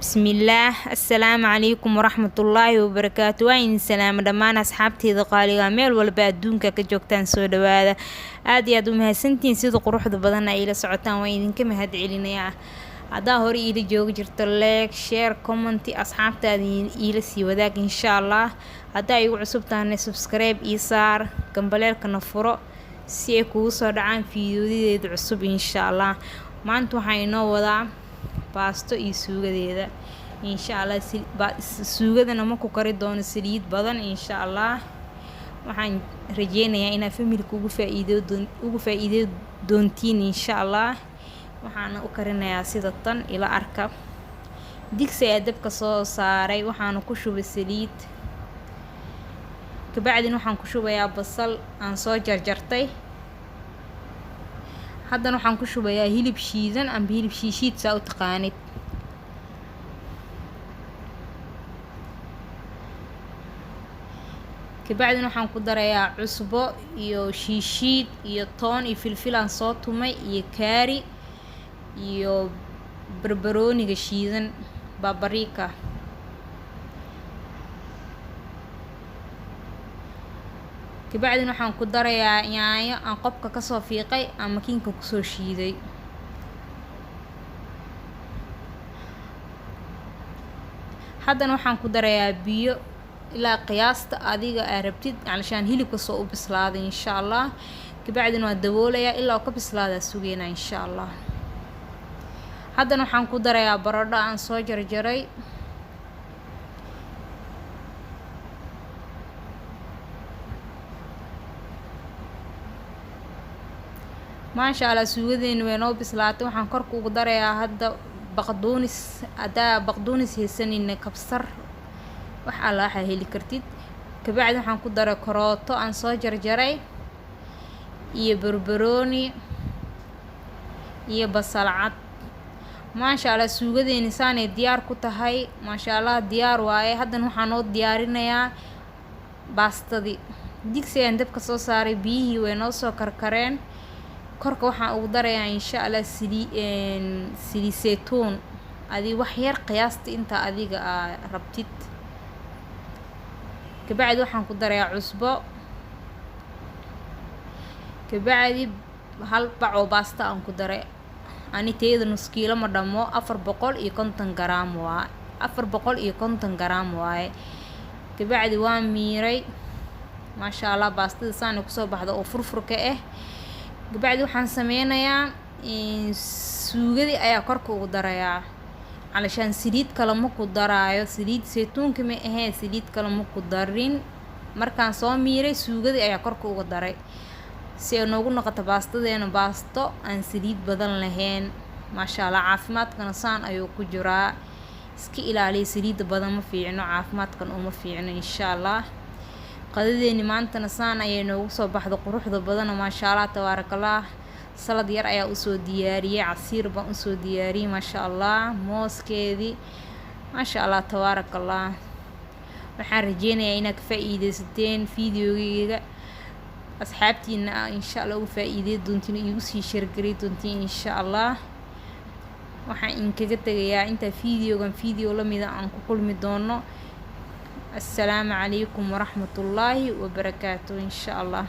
Bismillaah, assalaamu calaykum waraxmatullaahi wabarakaatu. Waa idin salaamo dhammaan asxaabteyda qaaliga, meel walba adduunka ka joogtaan, soo dhawaada. Aad iyo aad u mahadsantihiin sida quruxda badan ay ila socotaan, waan idinka mahad celinayaa. Haddaa hore iila joogi jirto, like, share, comment, asxaabtaada iila sii wadaag, insha Allah. Haddaa igu cusub tahana, subscribe ii saar, gambaleelkana furo si ay kugu soo dhacaan fiidiyoyadeeda cusub, insha Allah. Maanta waxaa inoo wadaa baasto iyo suugadeeda, insha Allah. Suugadana ma ku kari doono saliid badan, insha Allah. Waxaan rajeynayaa inaad family-ga ugu faa-iido doontiin, insha Allah. Waxaana u karinayaa sida tan, ila arka. Digsi ayaa dabka soo saaray, waxaana ku shubay saliid. Kabacdina waxaan ku shubayaa basal aan soo jarjartay. Haddana waxaan ku shubayaa hilib shiidan amba hilib shiishiid, saa u taqaanid. Kabacdina waxaan ku darayaa cusbo iyo shiishiid iyo toon iyo filfil aan soo tumay iyo kaari iyo barbarooniga shiidan, paprika. Kabacdina waxaan ku darayaa yaanyo aan qobka kasoo fiiqay aan makiinka kusoo shiiday. Haddana waxaan ku darayaa biyo ilaa qiyaasta adiga aa rabtid, calashaan hilibka soo u bislaaday, insha Allah. Kabacdina waa daboolayaa ilaa uu ka bislaadaa sugeynaa, insha Allah. Haddana waxaan ku darayaa baradho aan soo jarjaray. Maasha Allah, suugadeeni way noo bislaatay. Waxaan korka ugu darayaa hadda baqduunis. Haddaa baqduunis haysanina, kabsar, wax alla waxaa heli kartid. Kabacdi waxaan ku daray karooto aan soo jarjaray iyo barbarooni iyo basal cad. Maasha Allah, suugadeeni saanay diyaar ku tahay. Maasha Allah, diyaar waaye. Haddana waxaan noo diyaarinayaa baastadii. Digsi ayaan dabka soo saaray, biyihii way noo soo karkareen. Korka waxaan ugu darayaa, insha Allah, sali seytuun, adi wax yar, qiyaasta inta adiga aa rabtid. Kabacdi waxaan ku darayaa cusbo. Kabacdi hal bac oo baasta aan ku daray. Ani teyada nus kiilo ma dhamo, 450 garaam waa, 450 garaam waaye. Kabacdi waa miiray. Maasha Allah, baastada saanay kusoo baxda oo furfurka ah. Kabacdi waxaan sameynayaa, suugadii ayaa korka ugu darayaa, calashaan saliid kale ma ku daraayo. Saliid saytuunka ma aheen, saliid kale ma ku darin. Markaan soo miiray, suugadii ayaa korka uga daray si ay noogu noqoto baastadeena baasto aan saliid badan lahayn. Maasha Allah, caafimaadkana saan ayuu ku jiraa. Iska ilaaliya saliidda badan, ma fiicno, caafimaadkan uma fiicno, insha Allah. Qadadeeni maantana saan ayay noogu soo baxda quruxda badana, maasha Allah, tabaarakallah. Salad yar ayaa usoo diyaariyey, casiir baan usoo diyaariyey, maasha Allah, mooskeedii, maasha Allah, tabaarakallah. Waxaan rajeynayaa inaad ka faa-iideysateen videogeyga, asxaabtiina insha Allah uga faa-iidey doontiin, iigu sii share garey doontiin, insha Allah. Waxaan inkaga tegayaa intaa videogan video lamida aan ku kulmi doono. Assalaamu calaykum waraxmatullaahi wabarakaatu, insha Allah.